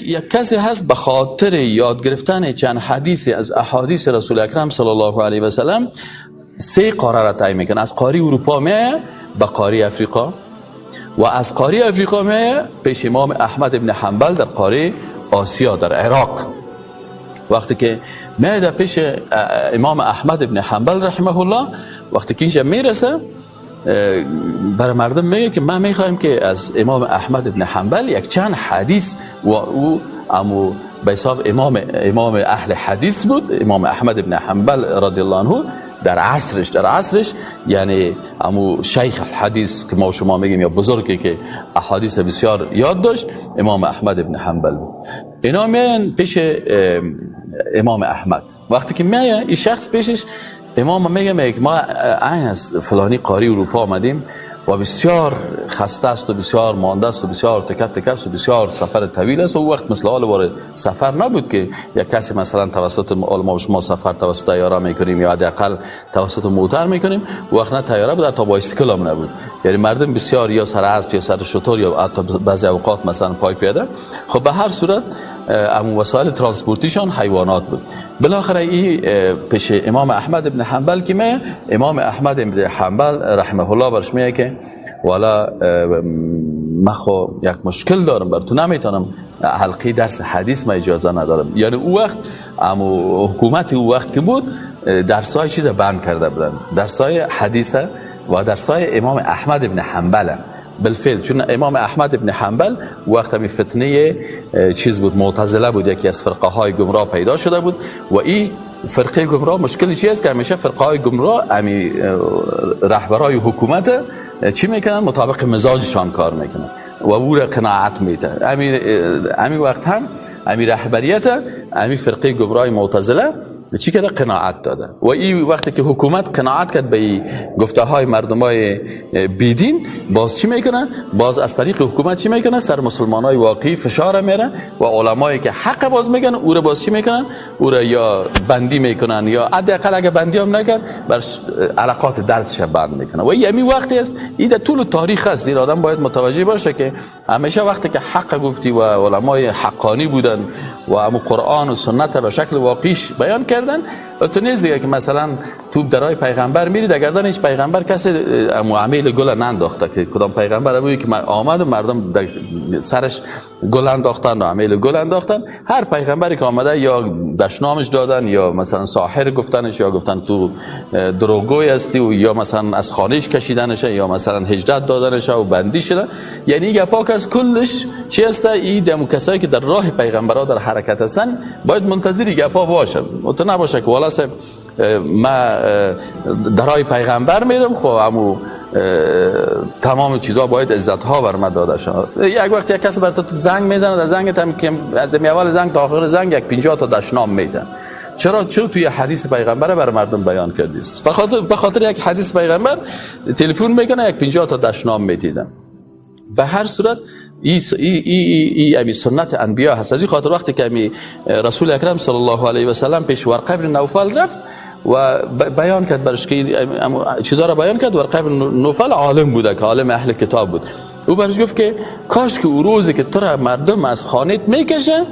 یک کسی هست به خاطر یاد گرفتن چند حدیث از احادیث رسول اکرم صلی الله علیه و سلم 3 قاره را طی میکنه. از قاره اروپا میایه به قاره افریقا و از قاره افریقا میایه پیش امام احمد ابن حنبل در قاره آسیا در عراق. وقتی که میایه در پیش امام احمد ابن حنبل رحمه الله، وقتی که اینجا میرسه برای مردم میگه که من میخوایم که از امام احمد ابن حنبل یک چند حدیث، و او امو به حساب امام اهل حدیث بود، امام احمد ابن حنبل رضی الله عنه در عصرش یعنی امو شیخ الحدیث که ما شما میگیم یا بزرگی که احادیث بسیار یاد داشت، امام احمد ابن حنبل بود. اینا میان پیش امام احمد. وقتی که میایه این شخص پیشش، امام میگه ما عین از فلانی قاری اروپا آمدیم و بسیار خسته است و بسیار مانده است و بسیار تکت تکت است و بسیار سفر طویل است. و او وقت مثل حال وارد سفر نبود که یک کسی مثلا توسط ما شما سفر توسط طیاره میکنیم یا حداقل توسط موتر میکنیم. وقت نه طیاره بود، حتی بایسکل هم نبود. یعنی مردم بسیار یا سر اسب یا سر شتر یا حتی بعضی اوقات مثلا پای پیاده. خب به هر صورت امو وسایل ترانسپورتیشان حیوانات بود. بالاخره این پیش امام احمد ابن حنبل که می، امام احمد ابن حنبل رحمه الله برش میگه که والا من خو یک مشکل دارم، بر تو نمیتونم حلقه درس حدیث ما اجازه ندارم. یعنی او وقت امو حکومت او وقت که بود درسای چیز بند کرده بودن، درسای حدیث و درسای امام احمد ابن حنبل. بالفعل چون امام احمد ابن حنبل وقت همی فتنه چیز بود، معتزله بود، یکی از فرقه های گمراه پیدا شده بود و این فرقه گمراه مشکلش چی است که همیشه فرقه های گمراه همی رهبرای حکومت چی میکنن؟ مطابق مزاجشان کار میکنن و او را قناعت میده. همی وقت هم همی رهبریت همی فرقه گمراه معتزله چی کرده؟ قناعت داده. و این وقتی که حکومت قناعت کرد به گفته های مردم های بیدین، باز چی میکنه؟ باز از طریق حکومت چی میکنه؟ سر مسلمان های واقعی فشار میره و علمایی که حق باز میگن او را باز چی میکنن؟ او را یا بندی میکنن یا حداقل اگه بندی هم نکرد بر علاقات درسش بند میکنن. و این همین وقتی است، این در طول تاریخ است. این آدم باید متوجه باشه که همیشه وقتی که حق گفتی و علمای حقانی بودن و همو قرآن و سنت به شکل واقعیش بیان کردن، و تو نیست که مثلا تو درای پیغمبر میری در گردن هیچ پیغمبر کسی امو عمیل گل ننداخته که کدام پیغمبر بوی که آمد و مردم سرش گل انداختن و عمیل گل انداختن. هر پیغمبری که آمده یا دشنامش دادن یا مثلا ساحر گفتنش یا گفتن تو دروغگوی هستی و یا مثلا از خانهش کشیدنش یا مثلا هجرت دادنش و بندی شدن. یعنی گپاک از کلش چی هست؟ این دمو کسایی که در راه پیغمبرا در حرکت هستن باید منتظری گپا باشه، تو نباشه که والا صاحب ما درای پیغمبر میرم، خب امو تمام چیزا باید عزت ها بر من داده شد. یک وقت یک کسی بر تو زنگ میزنه، در زنگ تم که از اول زنگ تا آخر زنگ یک 50 تا دشنام میده. چرا توی حدیث پیغمبر بر مردم بیان کردی؟ به خاطر یک حدیث پیغمبر تلفن میکنه یک 50 تا دشنام میدیدن. به هر صورت ای ای ای ای سنت انبیا هست. از این خاطر وقتی که امی رسول اکرم صلی الله علیه و سلم پیش ورقه بن نوفل رفت و بیان کرد برش که چیزا را بیان کرد. ورقه بن نوفل عالم بوده که عالم اهل کتاب بود. او برش گفت که کاش که او روزی که تو را مردم از خانهت میکشن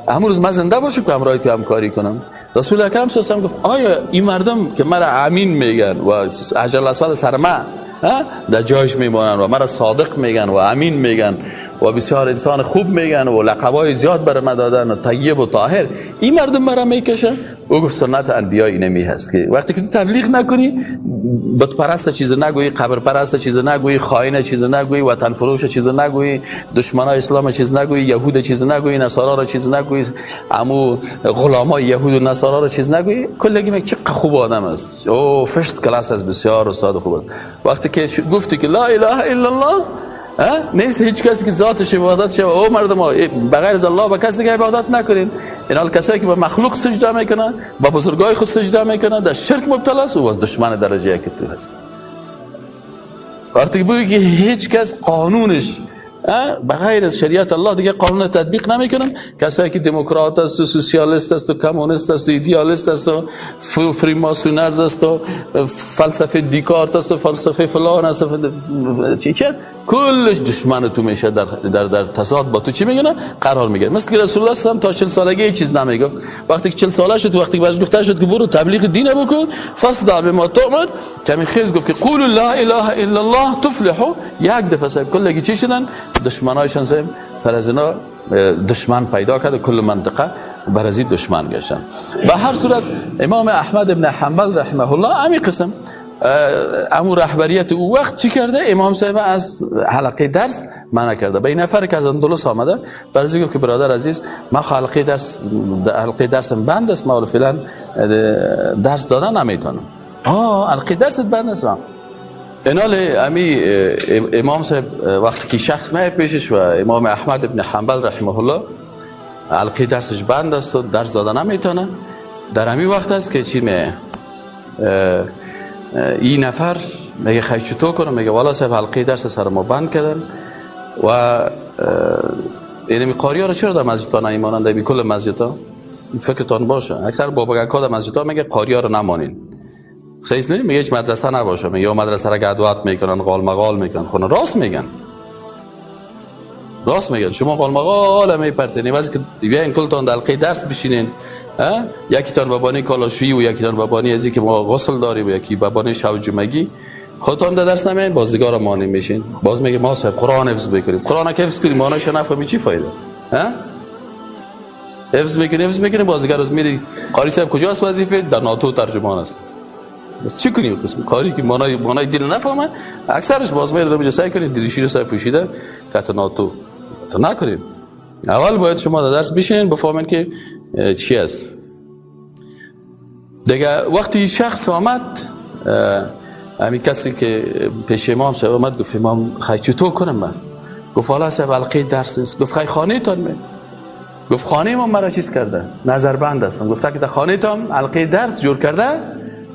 همون روز من زنده باشم که همراه تو همکاری کنم. رسول اکرم صلی الله علیه و سلم گفت آیا این مردم که مرا امین میگن و حجر الاسود سر ما در جایش میمانن و مرا صادق میگن و امین میگن و بسیار انسان خوب میگن و لقبای زیاد بر ما دادن و طیب و طاهر، این مردم مرا میکشه؟ او گفت سنت انبیا اینمی هست که وقتی که تو تبلیغ نکنی، بت پرست چیز نگویی، قبر پرست چیز نگویی، خائن چیز نگویی، وطن فروش چیز نگویی، دشمنای اسلام چیز نگویی، یهود چیز نگویی، نصارا را چیز نگویی، امو غلامای یهود و نصارا را چیز نگویی، کلگی میگه چه خوب آدم است، او first class است، بسیار استاد خوب است. وقتی که گفتی که لا اله الا الله، نیست هیچ کسی که ذاتش عبادت شه، او مردم ها بغیر از الله به کسی دیگه عبادت نکنین. اینا کسایی که به مخلوق سجده میکنن، با بزرگای خود سجده میکنن، در شرک مبتلا است، او از دشمن درجه یک تو هست. وقتی بگی که هیچ کس قانونش بغیر از شریعت الله دیگه قانون تطبیق نمیکنن، کسایی که دموکرات است و سوسیالیست است و کمونیست است و ایدئالیست است و فریماسونرز است و فلسفه دیکارت است و فلسفه فلان است و چی چی است، کلش دشمن تو میشه، در در در تضاد با تو چی میگن قرار میگیره. مثل که رسول الله صلی الله علیه و تا 40 سالگی هیچ چیز نمیگفت، وقتی که 40 ساله شد، وقتی که برش گفته شد که برو تبلیغ دین بکن، فاصدع بما تؤمر، کمی خیز گفت که قولوا لا اله الا الله تفلحوا. یک دفعه صاحب کلگی چی شدن؟ دشمنایشان صاحب سر از اینا دشمن پیدا کرد و کل منطقه بر از دشمن گشتن. به هر صورت امام احمد ابن حنبل رحمه الله امی قسم امو رهبریت او وقت چی کرده؟ امام صاحب از حلقه درس منع کرده. به این نفر که از اندلس آمده برای گفت که برادر عزیز، ما حلقه درس، حلقه درسم بند است، ما فعلا درس دادن نمیتونم. حلقه درست بند است. اینال امی امام صاحب وقتی که شخص می پیشش و امام احمد ابن حنبل رحمه الله حلقه درسش بند است و درس دادن نمیتونه، در امی وقت است که چی می این نفر میگه خیلی چطور کنم؟ میگه والا صاحب حلقه درس سر ما بند کردن و اینمی قاری ها رو چرا در مسجد ها نمیمانند؟ در کل مسجد ها فکرتان باشه، اکثر باباگک ها در مسجد ها میگه قاری ها رو نمانین. صحیح نه؟ میگه هیچ مدرسه نباشه، میگه یا مدرسه را گدوات میکنن، قال مقال میکنن. خونه راست میگن، راست میگن. شما قال مقال میپرتین واسه که بیاین کلتان در حلقه درس بشینین، یکیتان بابانی کالاشویی و یکیتان بابانی ازی که ما غسل داریم و یکی بابانی شو جمعگی، خودتان در درس نمیین، باز دیگه مانع میشین. باز میگه ما صاحب قرآن حفظ بکنیم، قرآن که حفظ کنیم معنیش نفهمی چی فایده؟ ها حفظ میکنیم، حفظ میکنیم، باز دیگه روز میری قاری صاحب کجاست وظیفه؟ در ناتو ترجمان است. بس چی کنیم قسم قاری که معنای دین نفهمه، اکثرش باز میره رو سعی کنید دریشی رو صاحب پوشیده کت ناتو تو نکنیم. اول باید شما در درس بشین بفهمین که چی است. دیگه وقتی شخص آمد، همین کسی که پیش امام صاحب آمد، گفت امام خیلی چطور کنم من؟ گفت حالا صاحب حلقه درس نیست. گفت خیلی خانه تان می؟ گفت خانه ما مرا چیز کرده، نظربند هستم. گفت که در خانه تان حلقه درس جور کرده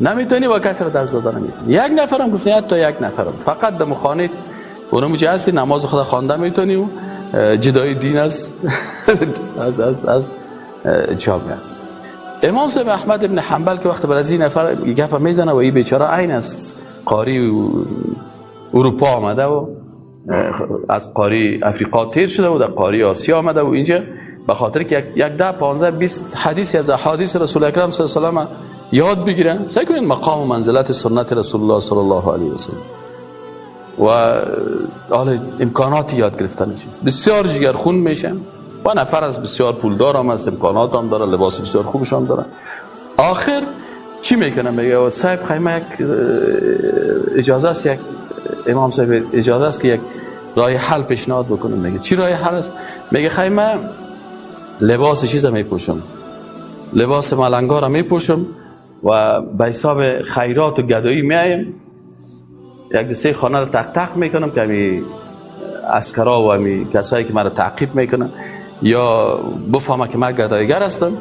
نمیتونی و کسی را درس دادن نمیتونی. یک نفرم گفت نه، حتی یک نفرم فقط در خانه اونم هستی نماز خدا خوانده میتونی و جدای دین از از از از جامعه. امام صاحب احمد ابن حنبل که وقت بر این نفر گپ میزنه و این بیچاره عین از قاری اروپا آمده و از قاری افریقا تیر شده و در قاری آسیا آمده و اینجا به خاطر که یک 10 15 20 حدیث از احادیث رسول اکرم صلی الله علیه و سلم یاد بگیرن. سعی کنین مقام و منزلت سنت رسول الله صلی الله علیه و سلم و حال امکانات یاد گرفتن چیز بسیار جگر خون میشه و نفر از بسیار پولدار هم است، امکانات هم داره، لباس بسیار خوبش هم داره. آخر چی میکنه؟ میگه صاحب خیمه یک اجازه است، یک امام صاحب اجازه است که یک راه حل پیشنهاد بکنم. میگه چی راه حل است؟ میگه خیمه لباس چیز میپوشم، لباس ملنگا را میپوشم و به حساب خیرات و گدایی میایم، یک دو سه خانه رو تق تق میکنم که همی عسکرا و همی کسایی که مرا تعقیب میکنن یا بفهمه که من گدایگر هستم.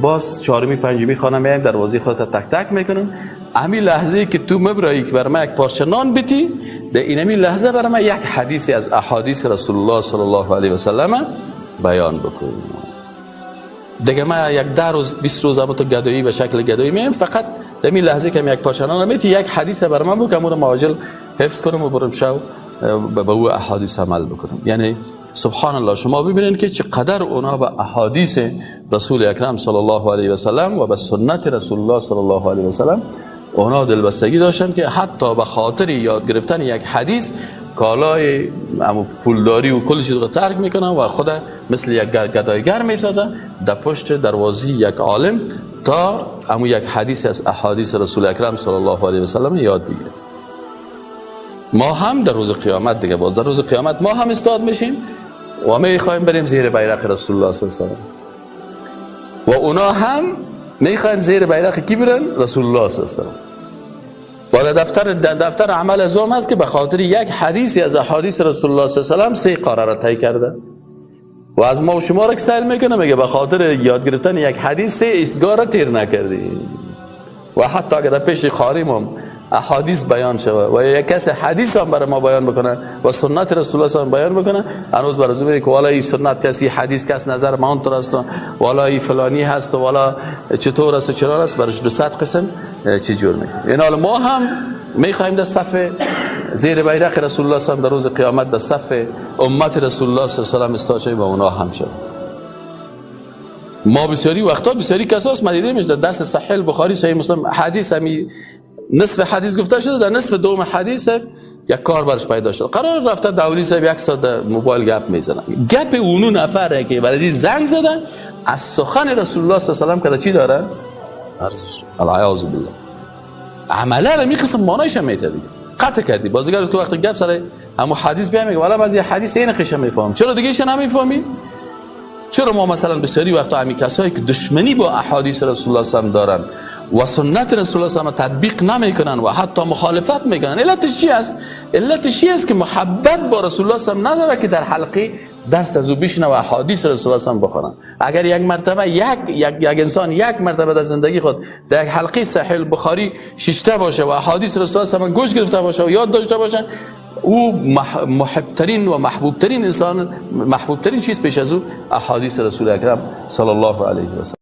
باز چهارمی پنجمی خانه میایم دروازه خودت تک تک میکنم. امی لحظه که تو مبرایی که بر من یک پارچه نان بیتی، در اینمی لحظه بر من یک حدیثی از احادیث رسول الله صلی الله علیه و سلم بیان بکن. دیگه من یک 10 روز 20 روز هم تو گدایی به شکل گدایی میایم، فقط در این لحظه که یک پارچه نان میتی یک حدیث بر من بکن، امور معاجل حفظ کنم و برم شو به او احادیث عمل بکنم. یعنی سبحان الله، شما ببینید که چقدر اونا به احادیث رسول اکرم صلی الله علیه و سلم و به سنت رسول الله صلی الله علیه و سلم اونا دلبستگی داشتن که حتی به خاطر یاد گرفتن یک حدیث کالای پولداری و کل چیز رو ترک میکنن و خود مثل یک گدایگر میسازن در پشت دروازه یک عالم تا امو یک حدیث از احادیث رسول اکرم صلی الله علیه و سلم یاد بگیره. ما هم در روز قیامت دیگه، باز در روز قیامت ما هم استاد میشیم و میخوایم بریم زیر بیرق رسول الله صلی الله علیه و سلم و اونا هم میخواین زیر بیرق کی برن؟ رسول الله صلی الله علیه و سلم. و دفتر عمل از هم هست که به خاطر یک حدیثی از احادیث رسول الله صلی الله علیه و سلم 3 قاره را طی کرده و از ما و شما را که سیل میکنه، میگه به خاطر یاد گرفتن یک حدیث 3 ایستگاه را تیر نکردی. و حتی اگر در پیش خاریم احادیث بیان شوه و یک کس حدیث هم برای ما بیان بکنه و سنت رسول الله صلی بیان بکنه، هنوز برای از میگه که والا این سنت کسی حدیث کس نظر ما اونطور است، والا این فلانی هست، والا چطور است و چرا است، برش 200 قسم چی جور میکنه. این حال ما هم میخوایم در صف زیر بیرق رسول الله صلی الله علیه و در روز قیامت در صف امت رسول الله صلی الله علیه و سلم استاد شویم و اونا هم شد. ما بسیاری وقتا بسیاری کساس ما دیدیم در درس صحیح بخاری، صحیح مسلم، حدیث همی نصف حدیث گفته شده، در نصف دوم حدیث یک کار برش پیدا شد، قرار رفته دولی صاحب یک ساعت در موبایل گپ میزنن. گپ اونو نفره که برای زنگ زدن از سخن رسول الله صلی الله علیه و سلم که چی داره؟ ارزش. العیاذ بالله. عملا همی قسم معنایش هم میته دیگه. قطع کردی بازیگر که وقتی گپ سر همو حدیث بیا میگه والا بعضی حدیث این قشم میفهم، چرا دیگه ایش نمیفهمی؟ چرا ما مثلا بسیاری وقتا همی کسایی که دشمنی با احادیث رسول الله صلی الله علیه و دارن و سنت رسول الله صلی الله علیه و تطبیق نمیکنن و حتی مخالفت میکنن، علتش چی است؟ علتش چی است که محبت با رسول الله صلی الله علیه و نداره که در حلقه دست از او بشنه و احادیث رسول الله صلی الله علیه و بخورن. اگر یک مرتبه یک انسان یک مرتبه در زندگی خود در یک حلقه صحیح بخاری ششته باشه و احادیث رسول الله صلی الله علیه و گوش گرفته باشه و یاد داشته باشه، او محبترین و محبوبترین انسان، محبوبترین چیز پیش از او احادیث رسول اکرم صلی الله علیه و سلم.